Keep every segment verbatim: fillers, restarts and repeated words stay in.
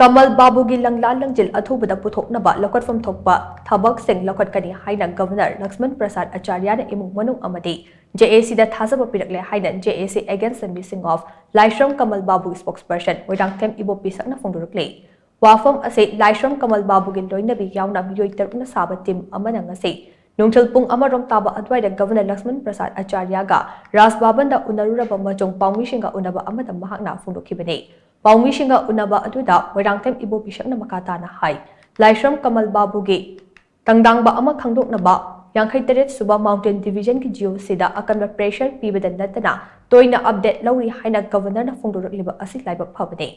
ꯀꯃꯜ ꯕꯥꯕꯨꯒꯤ ꯂꯪꯂꯥ ꯂꯪꯖꯤꯜ ꯑꯊꯨꯕꯗ ꯄꯨꯊꯣꯛꯅꯕ ꯂꯧꯈꯠꯐꯝ ꯊꯣꯛꯄ ꯊꯕꯛꯁꯤꯡ ꯂꯧꯈꯠꯀꯅꯤ ꯍꯥꯏꯅ ꯒꯕꯔꯅꯔ ꯂꯛꯁꯃꯟ ꯄ꯭ꯔꯁꯥꯗ ꯑꯆꯥꯔꯌꯥꯅ ꯏꯃꯨꯡ ꯃꯅꯨꯡ ꯑꯃꯗꯤ ꯖꯦ ꯑꯦ ꯁꯤꯗ ꯊꯥꯖꯕ ꯄꯤꯔꯛꯂꯦ ꯍꯥꯏꯅ J A C Against the Missing of Laishram Kamal Babu spokesperson Moirangthem ꯏꯕꯣꯄꯤ ꯁꯛꯅ ꯐꯣꯡꯗꯣꯔꯛꯂꯤ꯫ ꯋꯥꯐꯝ ꯑꯁꯤ ꯂꯥꯏꯁ꯭ꯔꯝ ꯀꯃꯜ ꯕꯥꯕꯨꯒꯤ ꯂꯣꯏꯅꯕꯤ ꯌꯥꯎꯅ ꯃꯤꯑꯣꯏ ꯇꯔꯨꯛꯅ ꯁꯥꯕ ꯇꯤꯝ ꯑꯃꯅ ꯉꯁꯤ ꯅꯨꯡꯊꯤꯜ ꯄꯨꯡ ꯑꯃꯔꯣꯝ ꯇꯥꯕ ꯑꯗꯨꯋꯥꯏꯗ ꯒꯕꯔꯅꯔ ꯂꯛꯁꯃꯟ ꯄ꯭ꯔꯁꯥꯗ ꯑꯆꯥꯔꯌꯥꯒ ꯔꯥꯖ ꯚꯕꯟꯗ ꯎꯅꯔꯨꯔꯕ ꯑꯃꯁꯨꯡ ꯄꯥꯎꯃꯤꯁꯤꯡꯒ ꯎꯅꯕ ꯑꯃꯗ ꯃꯍꯥꯛꯅ ꯐꯣꯡꯗꯣꯛꯈꯤꯕꯅꯤ꯫ ꯄꯥꯎꯃꯤꯁꯤꯡꯒ ꯎꯅꯕ ꯑꯗꯨꯗ ꯃꯣꯏꯔꯥꯡꯊꯦꯝ ꯏꯕꯣꯕꯤ ꯁꯛꯅ ꯃꯈꯥ ꯇꯥꯅ ꯍꯥꯏ, ꯂꯥꯏꯁ꯭ꯔꯝ ꯀꯃꯜ ꯕꯥꯕꯨꯒꯤ ꯇꯪꯗꯥꯡꯕ ꯑꯃ ꯈꯪꯗꯣꯛꯅꯕ ꯌꯥꯡꯈꯩ ꯇꯔꯦꯠ ꯁꯨꯕ Mountain Division ꯒꯤ G O C ꯗ ꯑꯀꯟꯕ pressure ꯄꯤꯕꯗ ꯅꯠꯇꯅ ꯇꯣꯏꯅ update ꯂꯧꯔꯤ ꯍꯥꯏꯅ ꯒꯕꯔꯅꯔꯅ ꯐꯣꯡꯗꯣꯔꯛꯂꯤꯕ ꯑꯁꯤ ꯂꯥꯏꯕꯛ ꯐꯕꯅꯤ꯫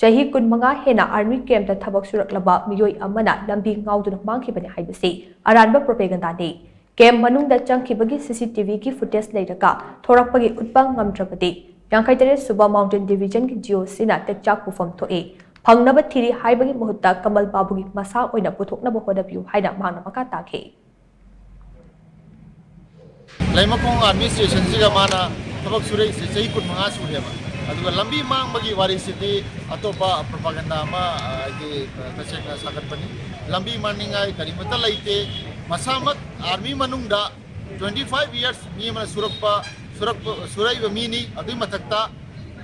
ꯆꯍꯤ ꯀꯨꯟꯃꯉꯥ ꯍꯦꯟꯅ army camp ꯇ ꯊꯕꯛ ꯁꯨꯔꯛꯂꯕ ꯃꯤꯑꯣꯏ ꯑꯃꯅ ꯂꯝꯕꯤ ꯉꯥꯎꯗꯨꯅ ꯃꯥꯡꯈꯤꯕꯅꯤ ꯍꯥꯏꯕꯁꯤ ꯑꯔꯥꯟꯕ propaganda ꯅꯤ꯫ Camp ꯃꯅꯨꯡꯗ ꯆꯪꯈꯤꯕꯒꯤ C C T V ꯒꯤ footage ꯂꯩꯔꯒ ꯊꯣꯔꯛꯄꯒꯤ ꯎꯠꯄ ꯉꯝꯗ꯭ꯔꯕꯗꯤ ꯌꯥꯡꯈꯩ ꯇꯔꯦꯠ ꯁꯨꯕ Mountain Division ꯒꯤ G O C ꯅ ꯇꯦꯛꯆꯥꯛ ꯄꯨꯐꯝ ꯊꯣꯛꯏ꯫ ꯐꯪꯅꯕ ꯊꯤꯔꯤ ꯍꯥꯏꯕꯒꯤ ꯃꯍꯨꯠꯇ ꯀꯃꯜ ꯕꯥꯕꯨꯒꯤ ꯃꯁꯥ ꯑꯣꯏꯅ ꯄꯨꯊꯣꯛꯅꯕ ꯍꯣꯠꯅꯕꯤꯌꯨ ꯍꯥꯏꯅ ꯃꯍꯥꯛꯅ ꯃꯈꯥ ꯇꯥꯈꯤ꯫ ꯂꯩꯃꯈꯣꯡ army station ꯁꯤꯒ ꯃꯥꯅ ꯊꯕꯛ ꯁꯨꯔꯛꯏꯁꯦ ꯆꯍꯤ ꯀꯨꯟꯃꯉꯥ ꯁꯨꯔꯦꯕ꯫ ꯑꯗꯨꯒ ꯂꯝꯕꯤ ꯃꯥꯡꯕꯒꯤ ꯋꯥꯔꯤꯁꯤꯗꯤ ꯑꯇꯣꯞꯄ propaganda ꯑꯃ, ꯑ, ꯍꯥꯏꯗꯤ, ꯑ, ꯇꯁꯦꯡꯅ ꯁꯥꯒꯠꯄꯅꯤ꯫ ꯂꯝꯕꯤ ꯃꯥꯡꯅꯤꯡꯉꯥꯏ ꯀꯔꯤꯃꯠꯇ ꯂꯩꯇꯦ꯫ ꯃꯁꯥꯃꯛ army ꯃꯅꯨꯡꯗ twenty five years ꯃꯤ ꯑꯃꯅ ꯁꯨꯔꯛꯄ, ꯁꯨꯔꯛꯄ, ꯁꯨꯔꯛꯏꯕ ꯃꯤꯅꯤ꯫ ꯑꯗꯨꯒꯤ ꯃꯊꯛꯇ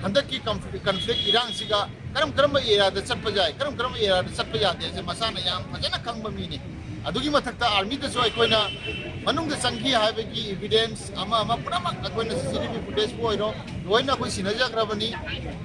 ꯍꯟꯗꯛꯀꯤ conf-, conflict ꯏꯔꯥꯡꯁꯤꯒ ꯀꯔꯝ ꯀꯔꯝꯕ area ꯗ ꯆꯠꯄ ꯌꯥꯏ, ꯀꯔꯝ ꯀꯔꯝꯕ area ꯗ ꯆꯠꯄ ꯌꯥꯗꯦ ꯍꯥꯏꯁꯦ ꯃꯁꯥꯅ ꯌꯥꯝ ꯐꯖꯅ ꯈꯪꯕ ꯃꯤꯅꯤ꯫ ꯑꯗꯨꯒꯤ ꯃꯊꯛꯇ army ꯗꯁꯨ ꯑꯩꯈꯣꯏꯅ ꯃꯅꯨꯡꯗ ꯆꯪꯈꯤ ꯍꯥꯏꯕꯒꯤ evidence ꯑꯃ ꯑꯃ ꯄꯨꯝꯅꯃꯛ ꯑꯩꯈꯣꯏꯅ C C T V footage ꯄꯨ ꯑꯣꯏꯔꯣ, ꯂꯣꯏꯅ ꯑꯩꯈꯣꯏ ꯁꯤꯟꯅꯖꯈ꯭ꯔꯕꯅꯤ꯫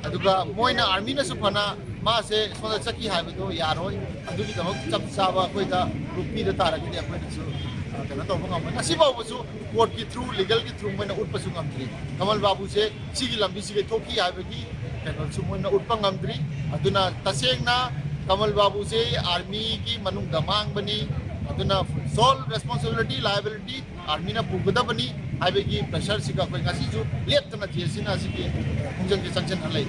ꯑꯗꯨꯒ ꯃꯣꯏꯅ, army ꯅꯁꯨ ꯐꯅ ꯃꯥꯁꯦ ꯁꯣꯝꯗ ꯆꯠꯈꯤ ꯍꯥꯏꯕꯗꯣ ꯌꯥꯔꯣꯏ꯫ ꯑꯗꯨꯒꯤꯗꯃꯛ ꯆꯞ ꯆꯥꯕ ꯑꯩꯈꯣꯏꯗ proof ꯄꯤꯗ ꯇꯥꯔꯒꯗꯤ ꯑꯩꯈꯣꯏꯅꯁꯨ, ꯑ, ꯀꯩꯅꯣ ꯇꯧꯕ ꯉꯝꯃꯣꯏ꯫ ꯉꯁꯤ ꯐꯥꯎꯕꯁꯨ court ꯀꯤ through, legal ꯒꯤ through ꯃꯣꯏꯅ ꯎꯠꯄꯁꯨ ꯉꯝꯗ꯭ꯔꯤ꯫ ꯀꯃꯜ ꯕꯥꯕꯨꯁꯦ ꯁꯤꯒꯤ ꯂꯝꯕꯤꯁꯤꯒꯩ ꯊꯣꯛꯈꯤ ꯍꯥꯏꯕꯒꯤ ꯀꯩꯅꯣꯁꯨ ꯃꯣꯏꯅ ꯎꯠꯄ ꯉꯝꯗ꯭ꯔꯤ꯫ ꯑꯗꯨꯅ ꯇꯁꯦꯡꯅ ꯀꯃꯜ ꯕꯥꯕꯨꯁꯦ army ꯒꯤ ꯃꯅꯨꯡꯗ ꯃꯥꯡꯕꯅꯤ꯫ ꯑꯗꯨꯅ sole responsibility, liability army ꯅ ꯄꯨꯒꯗꯕꯅꯤ ꯍꯥꯏꯕꯒꯤ pressure ꯁꯤꯒ ꯑꯩꯈꯣꯏ ꯉꯁꯤꯁꯨ ꯂꯦꯞꯇꯅ J A C ꯅ ꯑꯁꯤꯒꯤ ꯈꯣꯡꯖꯪꯁꯦ ꯆꯪꯁꯤꯟꯅ ꯂꯩ꯫